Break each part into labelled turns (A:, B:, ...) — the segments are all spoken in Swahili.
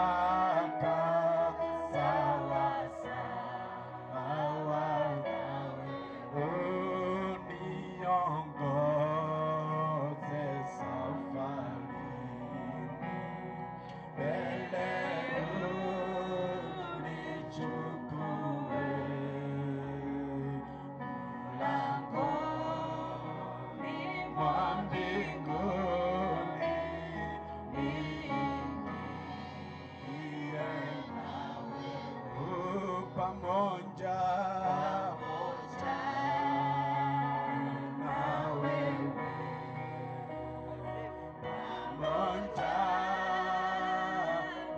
A: Baraka sawa sawa nawe, uniongoze safarini mbele, unichukue mlangoni mwa mbinguni, niingie nawe pamoja na wewe, pamoja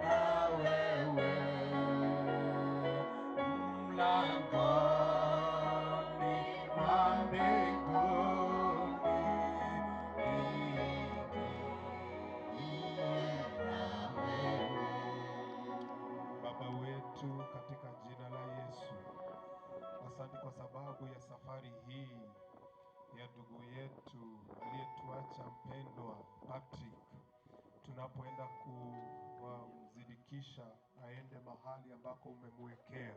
A: na wewe, mlangoni mwa mbinguni, niingie na wewe.
B: Baba wetu, katika jina la Yesu, asante kwa sababu ya safari hii ya ndugu yetu aliyetuacha mpendwa Patrick, tunapoenda kumzindikisha aende mahali ambako umemwekea.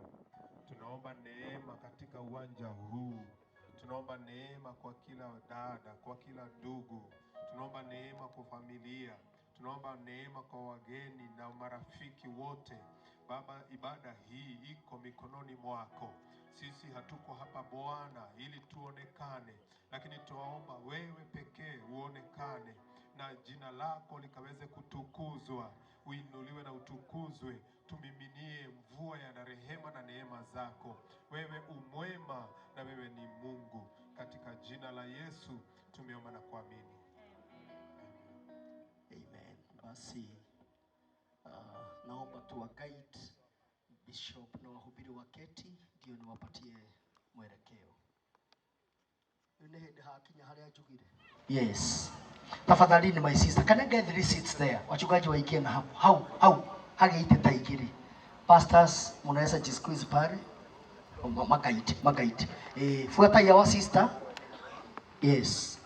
B: Tunaomba neema katika uwanja huu, tunaomba neema kwa kila dada, kwa kila ndugu, tunaomba neema kwa familia, tunaomba neema kwa wageni na marafiki wote. Baba, ibada hii iko mikononi mwako. Sisi hatuko hapa Bwana ili tuonekane, lakini tuwaomba wewe pekee uonekane na jina lako likaweze kutukuzwa, uinuliwe na utukuzwe. Tumiminie mvua ya rehema na neema zako. Wewe umwema na wewe ni Mungu. Katika jina la Yesu tumeomba na kuamini.
C: Amen. Basi naomba tuwa guide bishop na wahubiri waketi ndio niwapatie mwelekeo. Rĩu nĩ hĩndĩ hakinya harĩa njugire. Yes. Tafadhalini, my sister, can I get three seats there? Wachungaji waingie na hapo. Hau, hau, hage ite ta igĩrĩ. Pastors, mnaweza jisqueeze pale. Magaidi, magaidi. Eh, fuata ya wa sister. Yes.